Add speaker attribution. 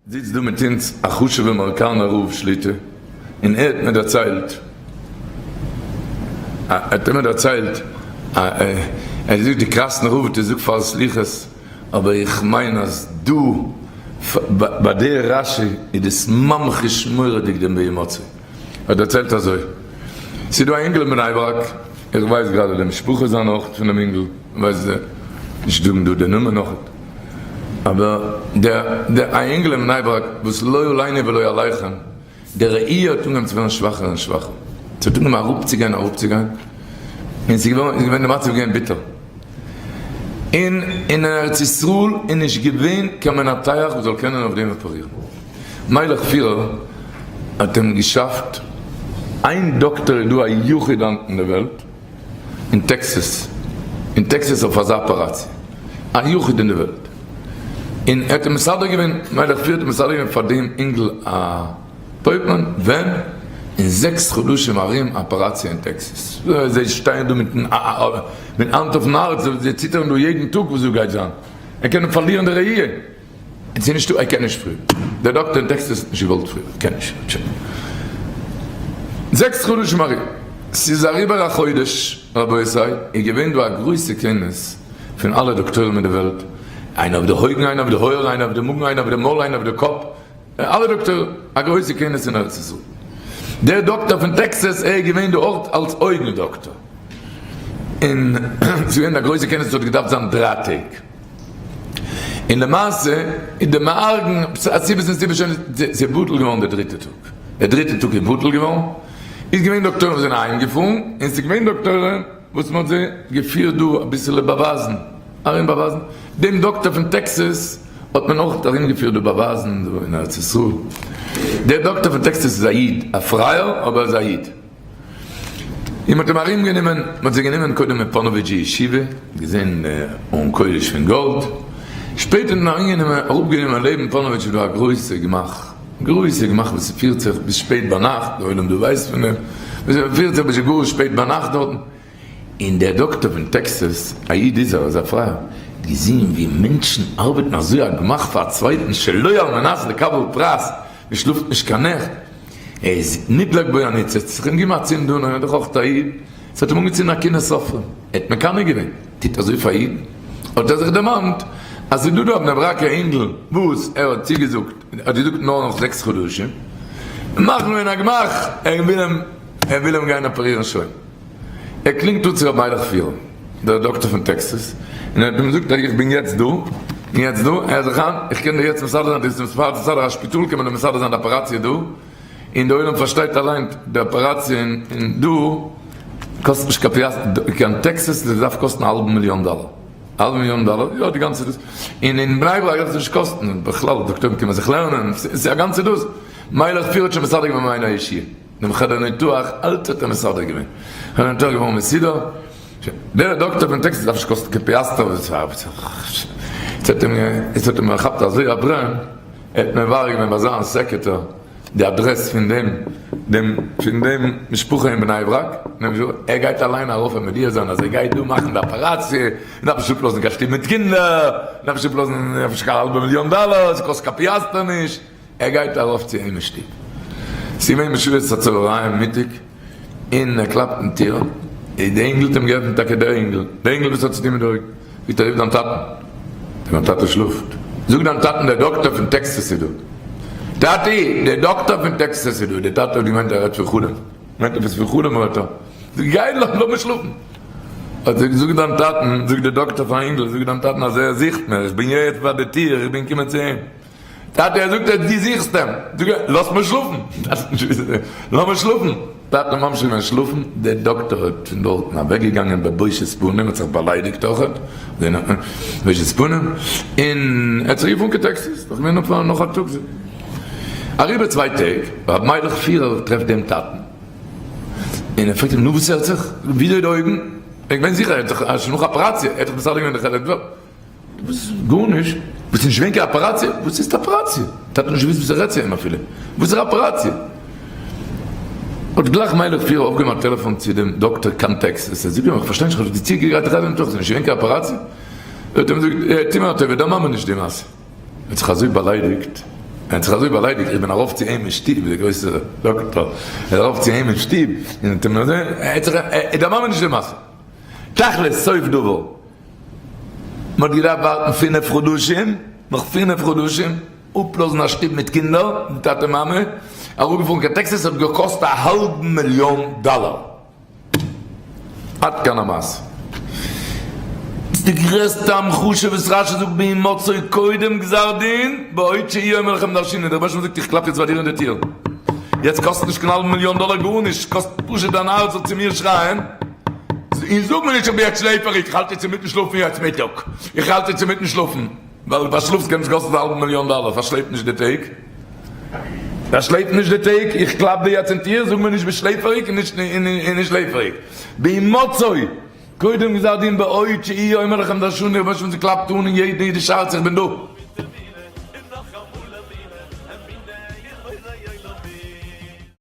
Speaker 1: זיצט דא מיט אונז א חשוב'ער אמעריקאנער רב שליטא, און ער האט מיר דערציילט, ער האט מיר דערציילט, ער האט געזאגט די קראסנער רב האט געזאגט פאר סליחות, אבער איך מיין אז דא ביי די רשי איז דאס ממחיש מורא'דיג דעם בהימצאו. ער האט דערציילט אזוי, ס'איז דא א אינגל אין בני ברק, איך ווייס גראדע די משפחה זיינע אויך פונעם אינגל, ווייס נישט זאגן דא די נאמען נאך, אבער דער דער א אינגל אין בני ברק וואס לא עלינו ולא עליכם, די ראי' האט אנגעהויבן צו ווערן שוואכער און שוואכער, ס'האט אנגעהויבן אראפצוגיין אראפצוגיין, און ס'איז געווארן איז געווען די מצב איז געווען ביטער, און אין ארץ ישראל איז נישט געווען קיין מנתח וואס זאל קענען אויף דעם אפערירן, מיילעך פירער האט אים געשאפט, איין דאקטער איז דא א יחיד היינט אין די וועלט, אין טעקסעס, אין טעקסעס אויף אזא אפעראציע, א יחיד אין די וועלט, און ער האט אים מסדר געווען, מיילעך פירער האט אים מסדר געווען פאר דעם אינגל א אפוינטמענט, ווען? אין זעקס חדשים ארום אפעראציע אין טעקסעס, זיי שטייען דא מיטן האנט אויפן הארץ, זיי ציטערן דא יעדן טאג וואס דא גייט זיין, ער קען פארלירן די ראי'. עס איז נישטא, ער קען נישט פריער. דער דאקטער אין טעקסעס האט נישט געוואלט פריער, ער קען נישט. זעקס חדשים ארום, ס'איז אריבער א חודש, רבותי, איז געווען דא א גרויסע כינוס פון אלע דאקטוירים אין די וועלט, איינער אויף די אויגן, איינער אויף די אויער, איינער אויף די מאגן, איינער אויף די מויל, איינער אויף די קאפ, אלע דאקטוירים, א גרויסע כינוס אין ארץ ישראל. דער דאקטער פון טעקסעס, ער איז געווען דא אויך אלס אויגן דאקטער. און ס'איז געווען א גרויסע כינוס, ס'האט געדארפט זיין דריי טעג. און למעשה איז די מארגן סיבות און סיבות שוין ס'איז בטל געווארן די דריטע טאג, די דריטע טאג איז בטל געווארן, איז געווען דאקטוירים וואס זענען אהיים געפארן, און ס'איז געווען דאקטוירים וואס מ'האט זיי געפירט דא אביסעלע באווייזן, ארום באווייזן, דעם דאקטער פון טעקסעס האט מען אויך ארום געפירט דא באווייזן דא אין ארץ ישראל, דער דאקטער פון טעקסעס איז א איד, א פרייער אבער איז א איד. און מ'האט אים ארום גענומען, מ'האט זיי גענומען קודם אין פאנאוויטשע ישיבה, געזען ארון קודש פון גאלד, שפעטער האט מען ארום גענומען, אראפ גענומען לעבן פאנאוויטש איז דא א גרויסע גמח, גרויסע גמח וואס ס'פירט זיך ביז שפעט ביינאכט, די עולם דא ווייסט פון דעם, וואס פירט זיך ביז גאר שפעט ביינאכט דארטן, און דער דאקטער פון טעקסעס, א איד איז ער, איז א פרייער, האט געזען ווי מענטשן ארבעטן אזוי א גמח פאר א צווייטן שלא על מנת לקבל פרס, מ'שלאפט נישט קיין נעכט, ער איז נדלק בו הניצוץ, זיך אים געבן א צינד אן, ער איז דאך אויך א איד, עס האט אים אנגעצינדן א קנאת סופרים, ער האט מקנא געווען, טוט אזוי פאר אידן, האט ער זיך דערמאנט אז ס'איז דא דא א בני ברק'ער אינגל וואס ער האט צוגעזאגט, ער האט געזאגט נאר נאך זעקס חדשים, מאכן מיר א גמח, ער וויל אים, ער וויל אים גיין אפערירן שוין. ער קלינגט אן צו ר' מיילעך פירער, דער דאקטער פון טעקסעס, און ער האט אים געזאגט איך בין יעצט דא, און יעצט דא, הער זיך איין, איך קען דיר יעצט מסדר זיין, דו ביסט מסדר א שפיטאל, קען מען דיר מסדר זיין די אפעראציע דא, און די עולם פארשטייט אליין די אפעראציע אין דא קאסט נישט קיין פיאסטער, קיין טעקסעס דאס דארף קאסטן א האלבן מיליאן דאלער, א האלבן מיליאן דאלער, יא די גאנצע דאס, און אין בני ברק דארף עס נישט קאסטן, בכלל דאקטוירים קומען זיך לערנען, ס'איז א גאנצע דאס, מיילעך פירער האט שוין מסדר געווען מיין אישי. דעם חדר ניתוח אלץ האט ער מסדר געווען. חדר ניתוח געווארן מסודר. דער דאקטער פון טעקסעס דארף נישט קאסטן קיין פיאסטער. יעצט האט אים יעצט האט אים געכאפט אזוי א ברען, ער האט מברר געווען ביי זיין סעקערטער די אדרעס פון דעם דעם פון דעם משפחה אין בני ברק, ער גייט אליין ארויף אים מודיע זיין אז ער גייט דא מאכן די אפעראציע, מען דארף נישט אפלאזן קיין שטוב מיט קינדער, מען דארף נישט אפלאזן נישט קיין האלבע מיליאן דאלער, ס'קאסט קיין פיאסטער נישט. ער גייט ארויף צו אים אין שטוב, ס'איז געווען בשעות הצהריים מיטאג, און ער קלאפט אין טיר, און די אינגל האט אים געעפנט, טאקע דער אינגל, דער אינגל וואס האט צוטון מיט די אויגן, זאגט ער, רוף דיין טאטן, זאגט מיין טאטע שלאפט, זאג דיין טאטן דער דאקטער פון טעקסעס איז דא, טאטי, דער דאקטער פון טעקסעס איז דא, דער טאטע האט געמיינט ער רעדט פון חלום, מיינט עפעס פון חלום רעדט ער, זאגט גיי לאז מיר שלאפן, האט ער געזאגט זאג דיין טאטן, זאגט דער דאקטער פארן אינגל, זאג דיין טאטן אז ער זוכט מיר, איך בין יעצט ביי די טיר, איך בין געקומען צו אים. טאטע ער זאגט אז דו זוכסט אים, זאג ער לאז מיר שלאפן, לאז מיר שלאפן, טאטע ממשיך געווען שלאפן, דער דאקטער האט פון דארטן אוועק געגאנגען בבושת פנים, האט זיך באליידיגט אויכעט, בושת פנים, און ער האט זיך געפארן קיין טעקסעס, דאך געווען אפאר נאך א טאג, אריבער צוויי טעג, ר' מיילעך פירער טרעפט דעם טאטן, און ער פרעגט אים נו וואס הערט זיך, וויאזוי די אויגן, ער איז געווען זיכער ער האט זיך שוין נאך אפעראציע, ער האט דאך מסדר געווען די חלק. וואס? גארנישט? וואס נישט געווען קיין אפעראציע? וואס איז אפעראציע? טאטע נישט געוואוסט וואס ער רעדט צו אים אפילו. וואס איז אפעראציע? האט גלייך מיילעך פירער אויפגעהויבן א טעלעפאן צו דעם דאקטער קיין טעקסעס, ער זאגט אים איך פארשטיי נישט איך האב דיר צוגעגרייט א חדר ניתוח, ס'איז נישט געווען קיין אפעראציע? האט ער אים געזאגט טו מיר א טובה דערמאן מיר נישט די מעשה. ער האט זיך אזוי באליידיגט. ער האט זיך אזוי באליידיגט, איך בין ארויף צו אים אין שטוב, דער גרויסער דאקטאר איז ארויף צו אים אין שטוב, און האט אים אזוי, ער האט זיך, ער דערמאנט מיר נישט די מעשה. תכלית, סוף דבר, מען האט געדארפט ווארטן פינף חדשים, נאך פינף חדשים, אפלאזן א שטוב מיט קינדער, מיט טאטע מאמע, אראפגעפארן קיין טעקסעס האט געקאסט א האלבן מיליאן דאלער. עד כאן המעשה. איז די גרעסטע המחשה וואס רשי זאגט בהמצאו קודם גזר דין בעוד שהוא אומר לכם דרשיני, דער רבש"ע זאגט איך קלאפ יעצט ביי דיר אין די טיר, יעצט קאסט נישט קיין האלבן מיליאן דאלער גארנישט, קאסט פשוט דיין הארץ זאל צו מיר שרייען, און זאג מיר נישט איך בין יעצט שלעפעריג, איך האלט יעצט אינמיטן שלאפן יעצט מיטאג, איך האלט יעצט אינמיטן שלאפן. ווייל פארשלאפסט קען נישט קאסטן א האלבן מיליאן דאלער, פארשלעפ נישט די טעג, פארשלעפ נישט די טעג, איך קלאפ דיר יעצט אין טיר, זאג מיר נישט ביסט שלעפעריג און נישט שלעפעריג, בהמצאו קודם גזר דין בעוד שהוא אומר לכם דרשוני, רבונו של עולם ס'קלאפט אן אין יעדן אידיש הארץ איך בין דא.